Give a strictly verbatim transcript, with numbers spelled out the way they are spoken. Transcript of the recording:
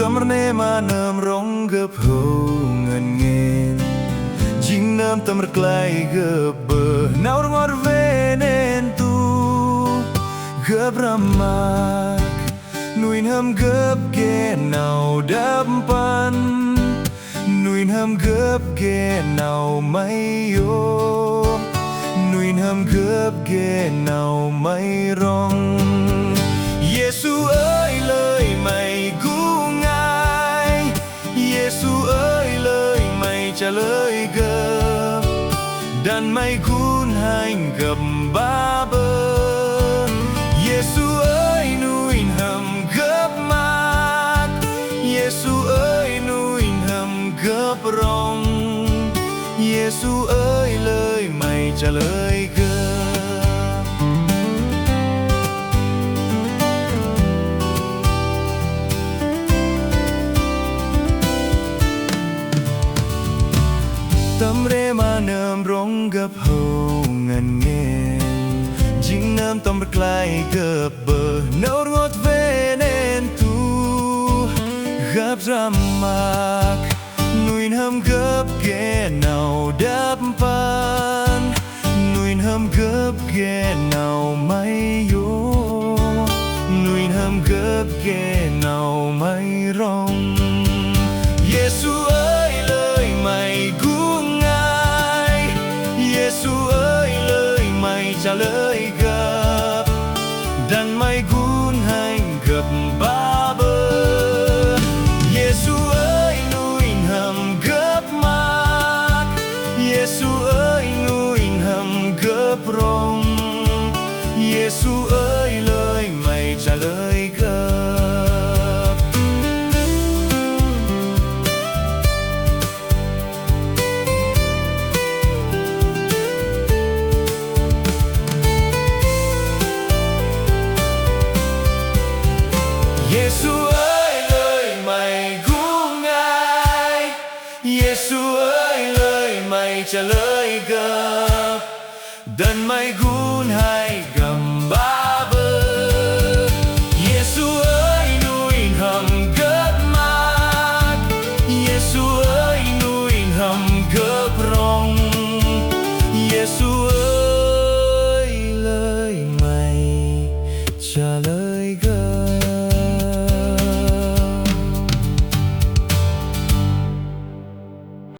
Tâm rnê ma nơm rŏng gâp hô ngăn ngên, jêng nơm tâm rklaih gâp bơh nau rngot vnên tuh. Gâp răm maak, nuih n'hâm gâp geh nau đăp mpăn, nuih n'hâm gâp geh nau May yô̆, nuih n'hâm gâp geh nau May rŏng. Yêsu ơi, lơi May gŭ ngai. Yêsu ơi, lơi May cha lơi gâp, dăn May gun hanh gâp ba bơh. Yêsu ơi, nuih n'hâm gâp maak. Yêsu ơi, nuih n'hâm gâp rŏng. Yêsu ơi, lơi May cha lơi gâp. Tâm rnê ma nơm rŏng gâp hô ngăn ngên, jêng nơm tâm rklaih gâp bơh nau rngot vnên tuh. Gâp răm maak, nuih n'hâm gâp geh nau đăp mpăn, nuih n'hâm gâp geh nau May yô̆, nuih n'hâm gâp geh nau May rŏng. Yêsu ơi, lơi May gŭ ngai. Yêsu ơi, lơi May cha lơi gâp, dăn May gun hanh gâp ba bơh. Yêsu ơi, nuih n'hâm gâp maak. Yêsu ơi, nuih n'hâm gâp rŏng. Yêsu ơi, lơi May cha lơi gâp. Yêsu ơi, lơi May gŭ ngai. Yêsu ơi, lơi May cha lơi gâp, dăn May gun hanh